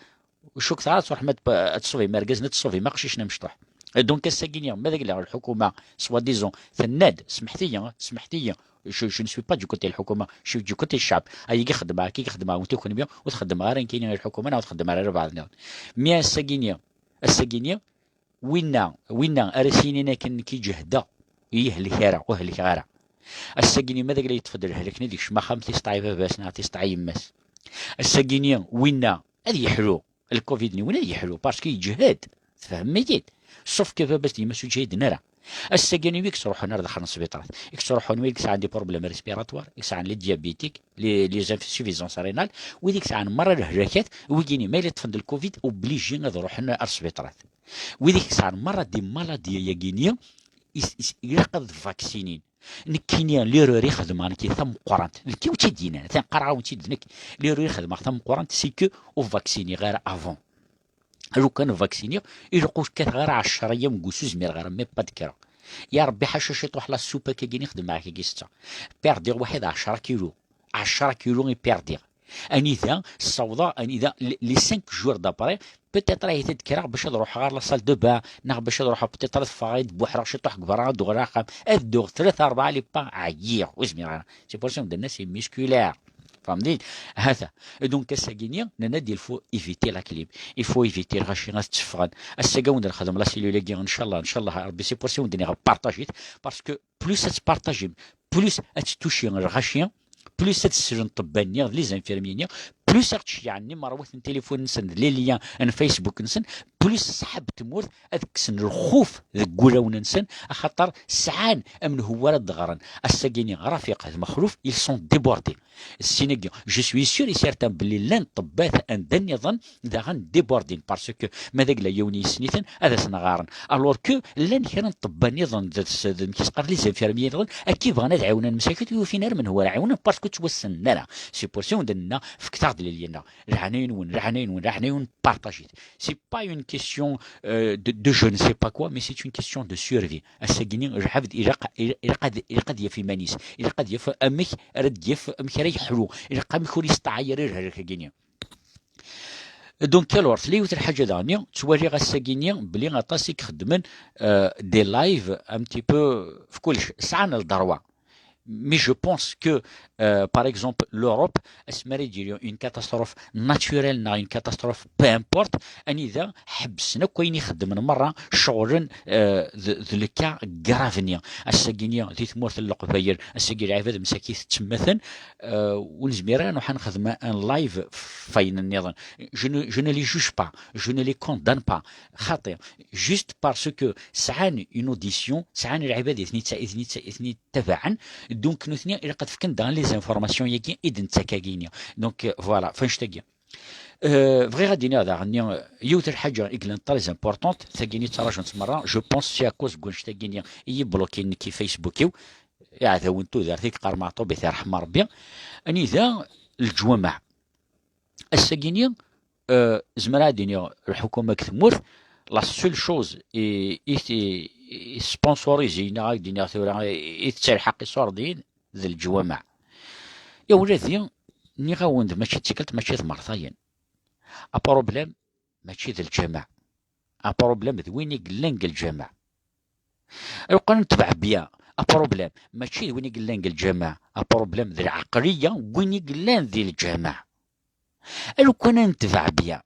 ur cukkeɣ ara ad truḥem ad, ad tṣubim argaz-nni, ad tṣubim aqcic-nni amecṭuḥ. Et donc, ass-agi-ni, ma d aglaɣ lḥukuma, soi-disant, tenna-d, smeḥt-iyi, smeḥt-iyi, je, je ne suis pas du côté lḥukuma, je suis du côté ccɛeb. Ayagi xeddmeɣ, akka i xeddmeɣ, wenti kunwi, ur txeddmeɣ ara nekkini i lḥukuma, neɣ ur txeddmeɣ ara lbeɛḍ-nniḍen. Mi ass-agi-ni, ass-agi-ni, winna, winna ara s-yinin akken nekk i ǧehdeɣ, ur yehlek ara, ur helkeɣ ara. Ass-agi-ni, ma d agla yeṭṭef-d lhelk-nni, ad yekcem axxam, tisteɛ i baba-s neɣ tisteɛ i yemma-s. Ass-agi-ni, winna ad yeḥlu, lkovid-nni, winna ad yeḥlu, parce que yeǧhed, tfehmem-iyi-d. Sauf que baba-s d yemma-s ur ǧhiden ara. Ass-agi-ni, wi yettruḥun ar daxel n sbiṭarat, i yettruḥun wid yesɛan des problèmes respiratoires, i yesɛan les diabétiques, les, les insuffisances rénales, wid i yesɛan merra lehlakat, wigini ma yella ṭṭfen-d lkovid, obligé ad ruḥen ar sbiṭarat. Wid i yesɛan merra des maladies-agi-ni, is-, is-, ilaq ad vaccinin. Nekkini, l'erreur i xedmeɣ nekki tameqqrant, nekki ur tt-id-yennan, atan qqareɣ-awen-tt-id nekk, l'erreur i xedmeɣ tameqqrant, c'est que ur vacciniɣ ara avant. Lukan vacciniɣ, ilaq ur kkateɣ ara ɛecra yam n wusu, zmireɣ ara même pas ad d-kkreɣ. Ya Rebbi, ḥaca ciṭuḥ la soupe akkagi i xedmeɣ akkagi setta. Perdiɣ waḥid ɛecra kilu. Ɛecra kilu i perdiɣ. Anida ssawḍeɣ, anida, les, les cinq jours d'après, peut-être ahat ad d-kkreɣ bac ad ruḥeɣ ɣer la salle de bain, neɣ bac ad ruḥeɣ peut-être ad ffɣeɣ ad buḥreɣ ciṭuḥ deg berra, ad d-uɣaleɣ axxam, ad dduɣ tlata rebɛa les pas, ɛyiɣ, ur zmireɣ ara. C'est pour ça i wen-d-nniɣ c'est musculaire. Fehmem-d? Hata. Et donc, ass-agi-ni, nenna-d, il faut éviter la clim. Il faut éviter lɣaci ad tteffɣen. Ass-agi, a wen-d-nxedem la cellule-agi, ncallah, ncallah, Rebbi, c'est pour ça i wen-d-nniɣ partager-it, parce que plus ad tpartager, plus ad ttucci lɣaci, plus ad slen ṭṭebba-nni, les infirmiers-nni, plus ad ɣ-d-ceyyɛen imerwat n téléphone-nsen d les liens n Facebook-nsen, plus ṣṣḥab n tmurt ad kksen lxuf deg wulawen-nsen, axaṭer sɛan amenhu ara d-ɣren. Ass-agi-ni, Rafiq d Mexluf, ils sont débordés. Sin-agi, je suis sûr et certain belli llan ṭṭebbat anda nniḍen daɣen débordin, parce que ma d agla yiwen yessen-iten, ad asen-ɣaren. Alors que llan kra n ṭṭebba nniḍen d, d, d, amek i s-qqaren, les infirmiers nniḍen, akka i bɣan ad ɛiwnen msakit, ur ufin ara menhu ara ɛiwnen, parce que ttwassnen ara. C'est pour ça i wen-d-nenna, fket-aɣ-d les liens-nneɣ. Leɛnaya-nwen, leɛnaya-nwen, leɛnaya-nwen, partagez-it. C'est pas une question, euh, de, de je ne sais pas quoi, mais c'est une question de survie. Ass-agi-ni, lɛebd ilaq, ilaq ad, ilaq ad yaf iman-is, ilaq ad yaf amek ara d-yaf, amek ara yeḥlu, ilaq amek ur yesṭaɛay ara lhelk-agi-ni. Donc, alors, tella yiwet n lḥaǧa daɣen, ttwaliɣ ass-agi-ni belli aṭas i ixeddmen, euh, des lives un petit peu f kullec, sɛan le droit. Mais je pense que, euh, par exemple, l'Europe, asmi ara d-yili une catastrophe naturelle neɣ une catastrophe, peu importe, anida ḥebsen akk ayen i xeddmen merra, ceɣlen, euh, d, d le cas grave-nni. Ass-agi-nni di tmurt n Leqbayel, ass-agi lɛibad msakit ttemmaten, euh, ur nezmir ara nruḥ ad nexdem un live f ayen nniḍen. Je ne, je ne les juge pas, je ne les condamne pas. Xaṭi, juste parce que sɛan une audition, sɛan lɛibad i ten-itta-, i ten-itta-, i ten-ittabaɛen, donc nutni ilaq ad fken daɣen les informations-agi i d-nettak-agi-nni. Donc, euh, voilà, f annect-agi. Euh, bɣiɣ ad d-iniɣ daɣen-nni, euh, yiwet n lḥaǧa i yellan très importante, tagini ttrajunt merra, je pense c'est à cause n wannect-agi-nni i yi-bloquin nekk i Facebook-iw, iɛdawen n tudert i yeqqar Meɛṭub i t-irḥem Rebbi, anida leǧwameɛ. Ass-agi-nni, euh, zemreɣ ad d-iniɣ lḥukuma deg tmurt, la seule chose i, i, i, i sponsorisé, neɣ ad d-iniɣ tura, i, i tettalḥaq iṣurdiyen, d leǧwameɛ. Ya ula d di, nniɣ-awen-d, mačči d tikkelt, mačči d mertayen. Aproblem mačči d lǧameɛ. Aproblem d win i yellan deg lǧameɛ. Lukan netbeɛ bien, aproblem mačči d win i yellan deg lǧameɛ. Aproblem d lɛeqliya n win i yellan di lǧameɛ. Lukan ad netbeɛ bien,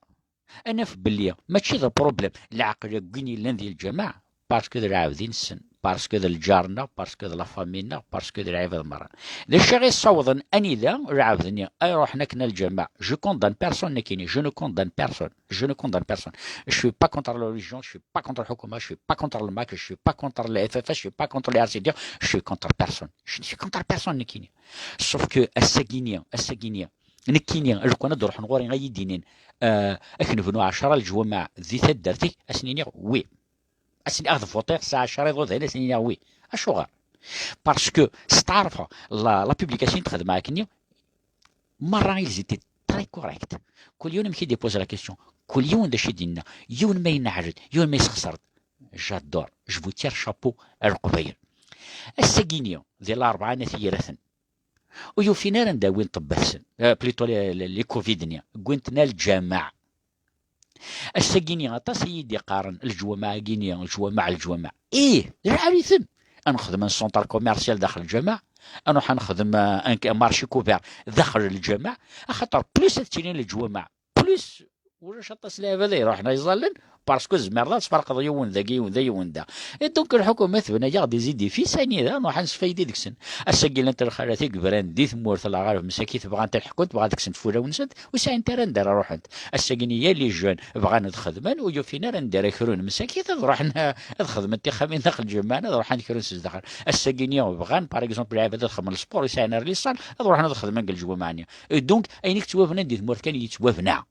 ad naf belli mačči d aproblem lɛeqliya n win yellan di lǧameɛ, parce que d lɛebd-nsen, parce que d lǧar-nneɣ, parce que d la famille-nneɣ, parce que d lɛibad merra. D acu i ɣ-yessawḍen anida lɛebd-nni ay ruḥen akken a lǧameɛ? Je condamne personne, nekkini, je ne condamne personne, je ne condamne personne. Je suis pas contre la religion, je suis pas contre lḥukuma, je suis pas contre le MAK, je suis pas contre le F F S, je suis pas contre les R C D, je suis contre personne. Je ne suis contre personne, nekkini. Sauf que ass-agi-nni, ass-agi-nni, nekkini, lukan ad d-ruḥen ɣur-i ad yi-d-inin, euh, ad k-nebnu ɛecra leǧwameɛ di taddart-ik, ad sen-iniɣ oui. Ad sen-, ad votiɣ sɛa ɛecra iḍudan, ad sen-iniɣ oui. Acuɣer? Parce que steɛṛfeɣ la, la publication i d-xedmeɣ akkenni, merra ils étaient très corrects. Kul yiwen amek i d-ipose la question, kul yiwen d acu i d-yenna, yiwen ma yenna ḥaǧet, yiwen ma yessexṣer-d. J'adore, je vous tire chapeau à Leqbayel. Ass-agi-nni, di Larebɛa n At Yiraten, ur yufin ara anda wwin ṭṭebbat-sen, euh, plutôt les, les, les covid-nni, wwin-ten a lǧameɛ. Ass-agi-nni aṭas i yi-d-iqqaren, leǧwameɛ-agi-nni, leǧwameɛ, leǧwameɛ. Ih, d lɛali-ten. Ad nexdem un centre commercial daxel lǧameɛ, ad nruḥ ad nexdem, euh, un, un marché couvert daxel lǧameɛ, axaṭer plus ad ttilin leǧwameɛ, plus ulac aṭas n lɛibad ay iruḥen ay ẓallen, parce que tzemreḍ ad tferqeḍ yiwen dagi, yiwen da, yiwen da. Et donc, lḥukuma tebna-yaɣ des édifices, anida nruḥ ad nesfaydi deg-sen. Ass-agi llant lxalat i yebran di tmurt, la ɣer msakit bɣant ad ḥkunt, bɣant ad kksent fulawen-nsent, ur sɛint ara anda ara ruḥent. Ass-agi-nni, yal les jeunes bɣan ad xedmen, ur yufin ara anda ara krun msakit, ad ruḥen, ad xedmen tixxamin daxel lǧameɛ, ad ruḥen ad krun s zdaxel. Ass-agi-nni bɣan, par exemple, lɛibad ad xedmen le sport, ur sɛin ara les salles, ad ruḥen ad xedmen deg leǧwameɛ-nni. Et donc, ayen i yettwabnan di tmurt kan yettwabna.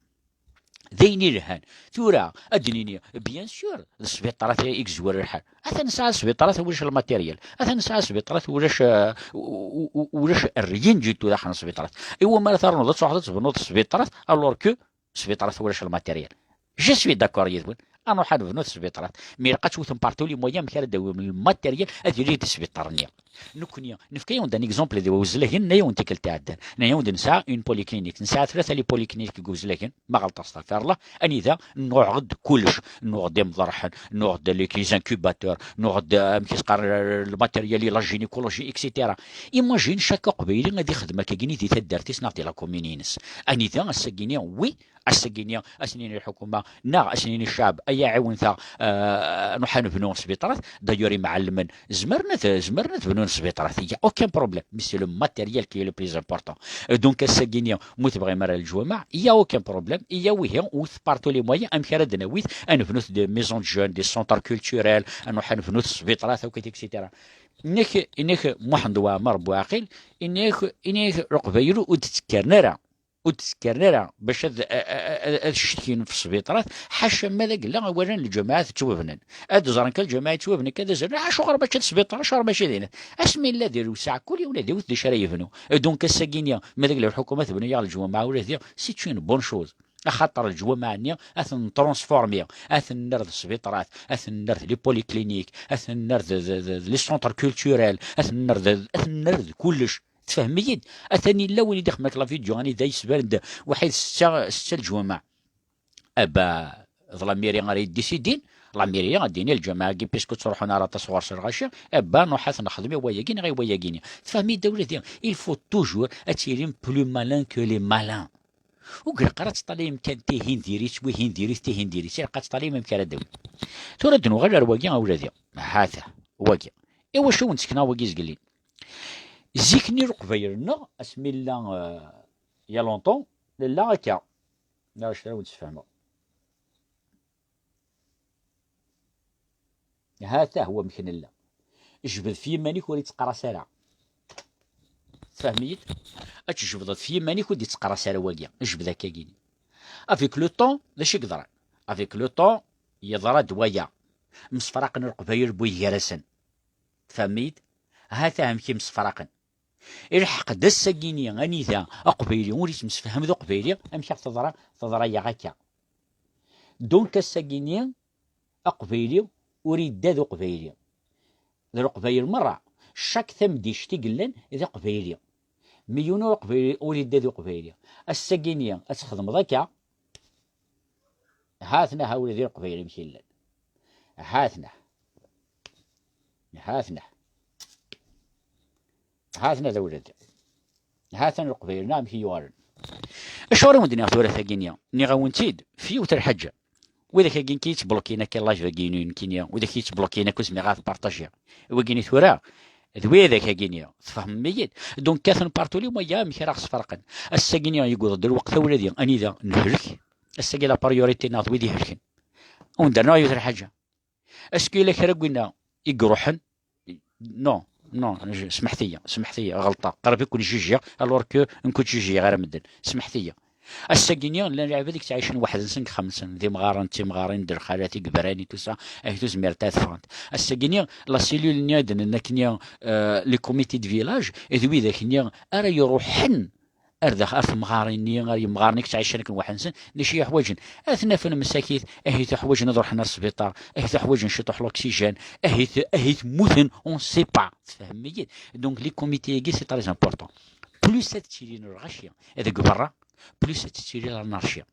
D ayen ilhan. Tura, ad d-nini, bien sûr, d sbiṭarat i yezwar lḥal. Atan nesɛa sbiṭarat, ulac lmatéryel. Atan nesɛa sbiṭarat, ulac, euh, u-, u-, u-, ulac rien du tout daxel n sbiṭarat. Iwumi ara ternuḍ ad truḥeḍ ad tebnuḍ sbiṭarat, alors que sbiṭarat ulac lmatéryel? Je suis d'accord yid-wen. Ad nruḥ ad nebnu tasbiṭarat. Mais ilaq ad tewtem par tous les moyens amek ara d-tawim lmatéryel ad yili deg sbiṭar-nni. Nekkni, nefka-yawen-d un exemple di Wezlagen, nenna-yawen tikkelt iɛeddan. Nenna-yawen-d nesɛa une polyclinique. Nesɛa tlata les polycliniques deg Wezlagen, ma ɣelṭeɣ, astaɣfirullah. Anida nuɣ-d kullec. Nuɣ-d imḍerḥen, nuɣ-d les, les incubateurs, nuɣ-d, euh, amek i s-qqaren, euh, le matériel, la gynécologie, et cetera. Imagine chaque aqbayli ad ixdem akkagini di taddart-is neɣ di la commune-ines. Anida ass-agini, oui, ass-agini, ad s-nini lḥukuma, neɣ ad s-nini ccɛeb, ay aɛiwen-taɣ, euh, nruḥ ad nebnu sbiṭarat. D'ailleurs, imɛellmen zemren ad, zemren ad bnun sbiṭarat, il y a aucun problème, mais c'est le matériel qui est le plus important. Euh, donc, ass-agini, mu tebɣim ara leǧwameɛ, il y a aucun problème, il y a wihi, wwet par tous les moyens, amek ara d-nawi-t, ad nebnu des maisons de jeunes, des centres culturels, ad nruḥ ad nebnu sbiṭarat, akk, et cetera. Inek, inek Muḥend Waɛmer Buɛqil, inek, inek Leqbayel ur d-ttekkaren ara. Ur d-ttekkaren ara bac ad, a-, a-, a-, ad ccetkin f sbiṭarat, ḥaca ma d agella awalen lǧamaɛat ttwabnan. Ad ẓren kan lǧamaɛa yettwabnen kan ad azalen, acuɣer mačči d sbiṭar, acuɣer mačči d ayen? Asmi yella di lewseɛ, kul yiwen ad iwet d acu ara yebnu. Donc, ass-agini, ma d agella lḥukuma tebnu-yaɣ leǧwameɛ ula d, c'est une bonne chose. Axaṭer leǧwameɛ-nni ad ten-transformiɣ, ad ten-nerr d sbiṭarat, ad ten-nerr d les polycliniques, ad ten-nerr d, d, d, d les centres culturels, ad ten-nerr d, ad ten-nerr d kullec. Tfehmem-iyi-d? Atan yella win i d-ixedmen la vidéo, anida yesbaren-d waḥid setta, setta leǧwameɛ. Aba, d la mairie ara yeddisidin, La mairie ad d-tini lǧameɛ-agi, puisque ur ttruḥun ara aṭas ɣur-s lɣaci, eh ben, ruḥ ad t-nexdem i wayagi neɣ i wayagi-nni. Tfehmem-iyi-d a wladi? Il faut toujours ad tilim plus malin que les malins. Ur ilaq ara ad teṭṭalayem kan tihin diri-tt, wihin diri-t, tihin diri-tt. Ilaq ad teṭṭalayem amek ara d-tawim. Tura ad d-nuɣal ar wagi a wladi. Hata, wagi. I wacu wen-d-sekneɣ wagi zgelin? Zik-nni Leqbayel-nneɣ, asmi llan, euh, il y a longtemps, nella akka. Nniɣ-ak kra ur d-sfehmeɣ. Ha-t-ah wamek nella. Jbed f yiman-ik, ur itteqras ara. Tfehmem-iyi-d? Ad tjebdeḍ f yiman-ik, ur d-itteqras ara wagi. Jbed akkagini. Avec le temps, d acu i yeḍran? Avec le temps, yeḍra-d waya. Msefraqen Leqbayel buygarasen. Tfehmem-iyi-d? Ha-t-ah amek i msefraqen. Ilḥeq-d ass-agini anida Aqbayli ur yettemsefham d Uqbayli, amek i ɣ-teḍra? Teḍra-yaɣ akka. Donc ass-agini Aqbayli ur yedda d Uqbayli. D Leqbayel merra. Chaque tameddict i yellan d Aqbayli. Mi yiwen ur Aqbayli, ur yedda d Uqbayli. Ass-agini ad txedmeḍ akka. Ha-ten-a, ha ula d Leqbayel amek i llan. Ha-ten-a. Ha-ten-a. Ha-ten-a d awlad. Ha-ten Leqbayel-nneɣ amek i yuɣalen. Acuɣer i wen-d-nniɣ tura tagi-nni? Nniɣ-awen-tt-id f yiwet n lḥaǧa. Widak-agi nekk i yettblokin akka live-agi-inu nekkini, widak i yettblokin akka ur zmireɣ ad partagiɣ. Wigi-nni tura, d widak-agi-nni, tfehmem-iyi-d? Donc kkaten partout les moyens amek ara ɣ-sferqen. Ass-agi-nni yewweḍ-d lweqt a wladi anida nehlek. Ass-agi la priorité-nneɣ d wid ihelken. Ur d-rnuɣ yiwet n lḥaǧa. Est-ce que yella kra n winna i iruḥen? Non, non, je- smeḥt-iyi, smeḥt-iyi, ɣelṭeɣ. Qrib i ken-jujiɣ, alors que nekk ur ttjujiɣ ara medden. Smeḥt-iyi. Ass-agi-nni, llan lɛibad i yettɛicen weḥd-nsen deg yexxamen-nsen, d imɣaren, d timɣarin, d lxalat, igerran, et tout ça, ahat ur zmirent ad ffɣent. Ass-agi-nni, la cellule-nni i d-nenna akkenni, euh, les comités de village, d widak-nni ara iruḥen ar dax-, ar temɣarin-nni, ar yemɣaren i yettɛicen akken weḥd-nsen, d acu i ḥwaǧen? Ad ten-afen msakit, ahat ḥwaǧen ad ruḥen ar sbiṭar, ahat ḥwaǧen ciṭuḥ l'oxygène, ahat, ahat mmuten, on sait pas. Tfehmem-iyi-d? Donc, les comités-agi, c'est très important. Plus ad ttilin lɣaci deg berra, plus ad tettili l'anarchie.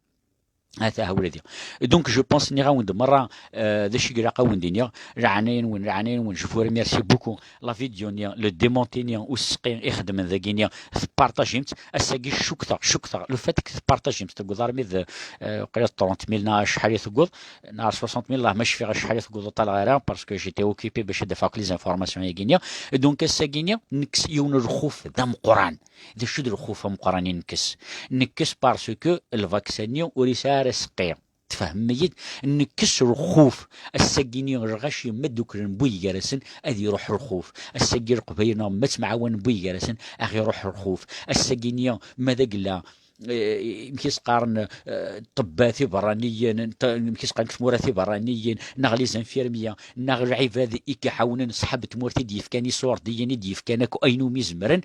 Ata ha wladi. Donc, je pense, nniɣ-awen-d merra, euh, d acu i ilaq a wen-d-iniɣ, leɛnaya-nwen, leɛnaya-nwen, je vous remercie beaucoup. La vidéo-nni, le démonté-nni, usseqi i xedmen dagi-nni, tpartajim-tt. Ass-agi, cukkteɣ, cukkteɣ, le fait que tpartajim-tt, teggeḍ armi d, euh, qrib trente mille neɣ acḥal i teggeḍ, neɣ soixante mille, Allah ma cfiɣ acḥal i teggeḍ ur ṭṭaleɣ ara, parce que j'étais occupé bac ad d-afeɣ les informations-agi-nni. Donc, ass-agi-nni, nekkes yiwen n lxuf d ameqqran. D acu d lxuf ameqqran i nekkes? Nekkes parce que lvaksa-nni ur yesɛi ara aseqqi. Tfehmem-iyi-d? Nekkes lxuf. Ass-agi-nni lɣaci ma dduklen buygarasen, ad iruḥ lxuf. Ass-agi Leqbayel-nneɣ ma ttemɛawanen buygarasen, ad iruḥ lxuf. Ass-agi-nni ma d agella, eh, amek i s-qqaren, eh, ṭṭebbat iberraniyen, t-, amek i s-qqaren deg tmura tiberraniyen, neɣ les infirmiers, neɣ lɛibad i iɛawnen ṣṣḥab n tmurt i d-yefkan iṣurdiyen, i d-yefkan akk ayen umi zemren,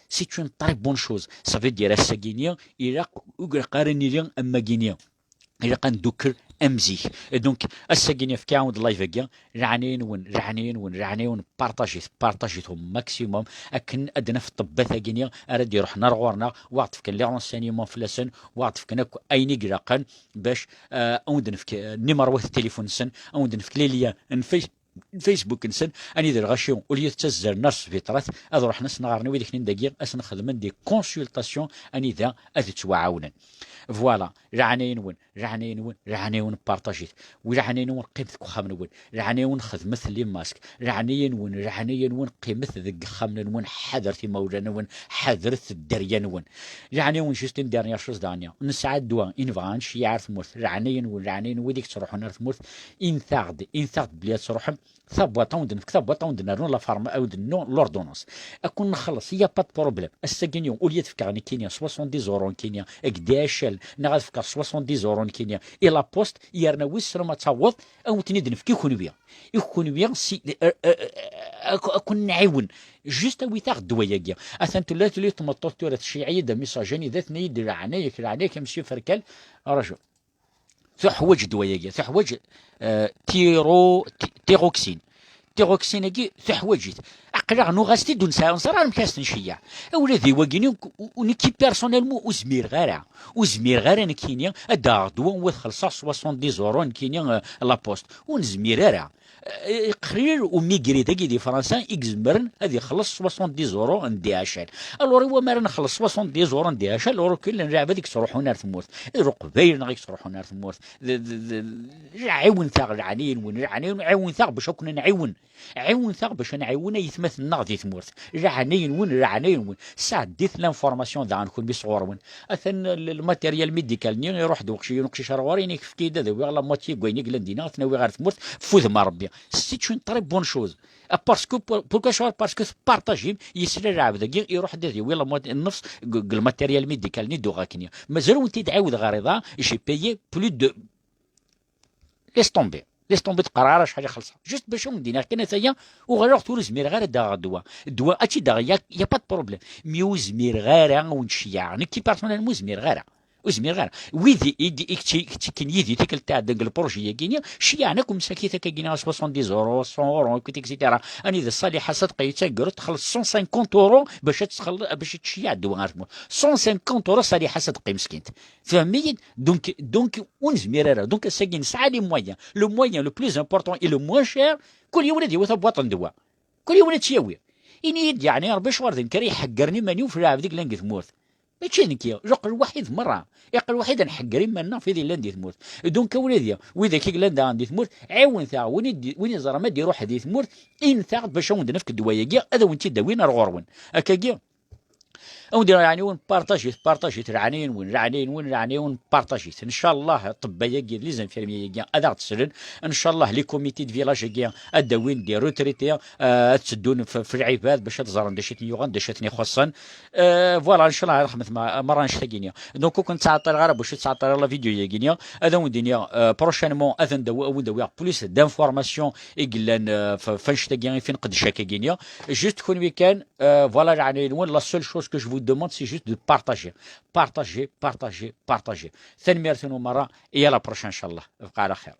c'est une très bonne chose. Ça veut dire, ass-agi-nni, ilaq, ur ilaq ara ad nili am wagi-nni. Ilaq ad ndukkel am zik. Et donc, ass-agi-nni, efk-aɣ-d live-agi, leɛnaya-nwen, leɛnaya-nwen, leɛnaya-nwen, partajit, partajit au maximum, akken ad d-naf ṭṭebbat-agi-nni ara d-iruḥen ar ɣur-neɣ, wa ɣ-d-fken les renseignements fell-asen, wa ɣ-d-fken akk ayen i ilaqen bac, euh, ad wen-d-nefk, euh, numéro n téléphone-nsen, ad wen-d-nefk les liens n Face-, Facebook-nsen, anida lɣaci ur la ttazzalen ar sbiṭarat, ad ruḥen ad sen-ɣren i widak-nni dagi, ad sen-xedmen des consultations anida ad ttwaɛawnen. Voilà, leɛnaya-nwen, leɛnaya-nwen, leɛnaya-nwen, partajit. Wi leɛnaya-nwen, qqimet deg uxxam-nwen. Leɛnaya-nwen, xedmet les masques. Leɛnaya-nwen, leɛnaya-nwen, qqimet deg yexxamen-nwen, ḥadret imawlan-nwen, ḥadret dderya-nwen. Leɛnaya-nwen, juste une dernière chose daɣen. Nesɛa ddwa i nebɣa ad nceyyeɛ ar tmurt. Leɛnaya-nwen, leɛnaya-nwen, wid i yettruḥun ar tmurt, init-aɣ-d, init-aɣ-d belli ad truḥem. Tabwaṭ, ad wen-d-nefk tabwaṭ, ad wen-d-nernu la pharma-, ad wen-d-nernu l'ordonnance. Ad ken-nxelleṣ, il y a pas de problème. Ass-agi-nni, au lieu ad fkeɣ nekkini soixante-dix euros nekkini deg D H L, neɣ ad fkeɣ soixante-dix euros nekkini i la poste, yerna wissen ma ad taweḍ, ad wen-ten-id-nefk i kenwi. I kenwi, si, eh, eh, eh, ad k-, ad ken-nɛiwen. Juste awit-aɣ ddwa-agi. Atan tella, tella tmeṭṭut tura tceyyeɛ-iyi-d amiṣaj anida tenna-yi-d leɛnaya-k, leɛnaya-k a Monsieur Ferkal. Raju. Tuḥwaǧ ddwa-agi, tuḥwaǧ, euh, tiro-, ti-, tiroxine. Tiroxine-agi tuḥwaǧ-it. Ad Qqleɣ nuɣ-as-t-id ur nesɛi, ur neẓri ara amek ara s-nceyyeɛ. Ula d i wagini, u-, u-, nekki personnellement ur zmireɣ ara. Ur zmireɣ ara nekkini ad d-aɣeɣ ddwa u ad xellṣeɣ soixante-dix euros nekkini, euh, la poste. Ur nezmir ara. Eh, qrib umigré dagi di Fransa i izemren ad ixelleṣ soixante-dix euros n D H L. Alors, iwa mi ara nxelleṣ soixante-dix euros n D H L, alors kan llan lɛebad i yettruḥun ar tmurt. D Leqbayel neɣ i yettruḥun ar tmurt. D, d, d, ɛiwnet-aɣ, leɛnaya-nwen, leɛnaya-nwen, ɛiwnet-aɣ bac ad ken-nɛiwen. Ɛiwnet-aɣ bac ad nɛiwen aytmaten-nneɣ di tmurt. Leɛnaya-nwen, leɛnaya-nwen. Sɛeddit l'information daɣen kunwi sɣur-wen. Atan l-, lmatéryal médical-nni, iruḥ-d uqcic, uqcic ar ɣur-i, ini-k, efk-iyi-d ad awiɣ la moitié n wayen i yellan dinna, ad ten-awiɣ ɣer tmurt, f wudem n Rebbi. C'est une très bonne chose. Ah, parce que, pour-, pourquoi je parle? Parce que tepartajim, yesla lɛebd-agi, iruḥ-d ad yawi la moitié, nnefs, deg, deg lmatéryal médical-nni d-uɣeɣ akkenni. Mazal ur wen-t-id-ɛiwdeɣ ɣer iḍ-a, j'ai payé plus de Laisse tomber. Laisse tomber, teqqar ara acḥal i xellṣeɣ. Juste bac ad wen-d-iniɣ kan ataya, uɣaleɣ tura ur zmireɣ ara ad d-aɣeɣ ddwa. Ddwa, ad tt-id-aɣeɣ, y a, y a pas de problème. Mi ur zmireɣ ara ad wen-d-ceyyɛeɣ. Nekki personnellement ur zmireɣ ara. Ur zmireɣ ara. Wid i, i, i, i, i yettekken yid-i tikkelt tɛeddan deg lpurji-agi-ni, ceyyɛen akk msakit akka-gini soixante-dix euros, cent euros, et cetera. Anida Ṣaliḥa Sadqi yettaggru txelleṣ cent cinquante euros bac ad txell-, bac ad tceyyeɛ ddwa ɣer tmurt. Cent cinquante euros Ṣaliḥa Sadqi meskint. Tfehmem-iyi-d? Donc, donc, ur nezmir ara. Donc, ass-agi nesɛa les moyens. Le moyen le plus important et le moins cher, kul yiwen ad yawi tabwaṭ n ddwa. Kul yiwen ad tt-yawi. Ini-yi-d, yeɛni, Rebbi acuɣer d nekk ara iḥeggren iman-iw f lɛebd i yellan deg tmurt? Mačči d nekki, leql lwaḥid merra. Iql lwaḥid ad nḥegger iman-nneɣ f wid yellan di tmurt. Donc, a wladi, widak i yellan daɣen di tmurt, ɛiwnet-aɣ. Win i d-, win iẓra ma d-iruḥ di tmurt, init-aɣ-d bac ad wen-d-nefk ddwa-agi, ad wen-t-id-awin ar ɣur-wen. Akkagi, ad wen-d-iniɣ, yeɛni, wen partajit, partajit, leɛnaya-nwen, leɛnaya-nwen, leɛnaya-nwen, partajit. Ncallah, ṭṭebba-agi, d les infirmiers-agi, ad aɣ-d-slen. Ncallah, les comités de village-agi, ad d-awin des retraités, euh, ad tteddun f, f lɛibad bac ad ẓren d acu i ten-yuɣen, d acu i ten-ixuṣṣen. Euh, voilà, ncallah, ad xedmet ma-, merra annect-agi-ni. Donc, ur ken-ttɛeṭṭileɣ ara bac ur ttɛeṭṭileɣ la vidéo-agi-ni. Ad awen-d-iniɣ, euh, prochainement, ad wen-d-awi-, ad wen-d-awiɣ plus d'informations i yellan, euh, f, f annect-agi i fi nqeddec akka-agi-ni. Juste kunwi kan, euh, voilà, leɛnaya-nwen, la seule chose que je vous demande, c'est juste de partager. Partager, partager, partager. Tanemmirt-nwen merra, et à la prochaine, ncallah. Bqa ɛla xir.